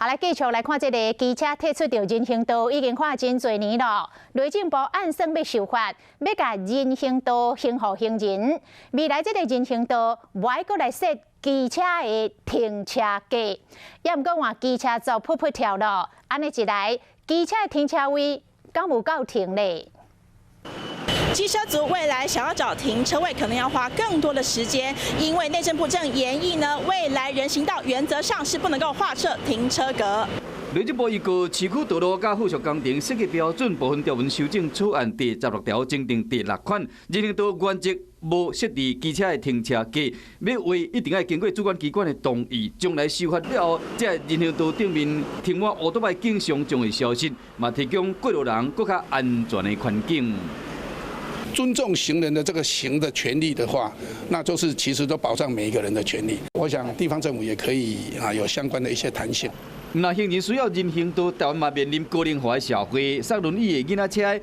好，來繼續來看這个機車退出著人行道，已經看真濟年囉。內政部按算欲修法，欲共人行道還予行人。未來這个人行道，無愛閣來設機車的停車格，也毋過換機車族噗噗跳囉。按呢一來，機車的停車位敢有夠停咧？機車族未來想要找停車位，可能要花更多的時間，因為內政部正研議呢，未來人行道原則上是不能夠劃設停車格。內政部依據市區道路佮附屬工程設計標準部分條文修正草案第16條增訂第六款，人行道原則無設置機車的停車格，欲劃一定愛經過主管機關的同意，將來修法了後，這人行道頂面停滿烏多擺景象將會消失，嘛提供過路人閣較安全的環境。尊重行人的這個行的權利的話，那就是其實都保障每一個人的權利。我想地方政府也可以啊有相關的一些彈性。若行人需要人行道，台灣嘛面臨高齡化的社會，駛輪椅的囡仔車，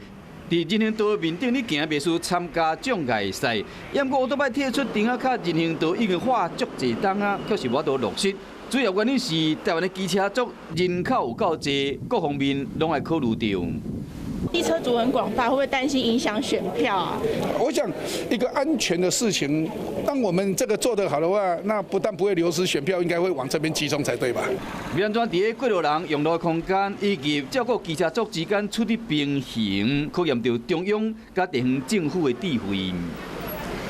佇人行道面頂咧行，袂輸參加障礙賽。毋過烏多擺退出釘仔跤人行道已經喊足濟冬啊，卻是無法度落實。主要原因是台灣的機車族人口有夠濟，各方面攏愛考慮著。機車族很廣大，會不會擔心影響選票啊？我想一個安全的事情，當我們這個做得好的話，那不但不會流失選票，應該會往這邊集中才對吧？欲按怎佇咧過路人用路空間以及照顧機車族之間取得平衡，考驗著中央佮地方政府的智慧。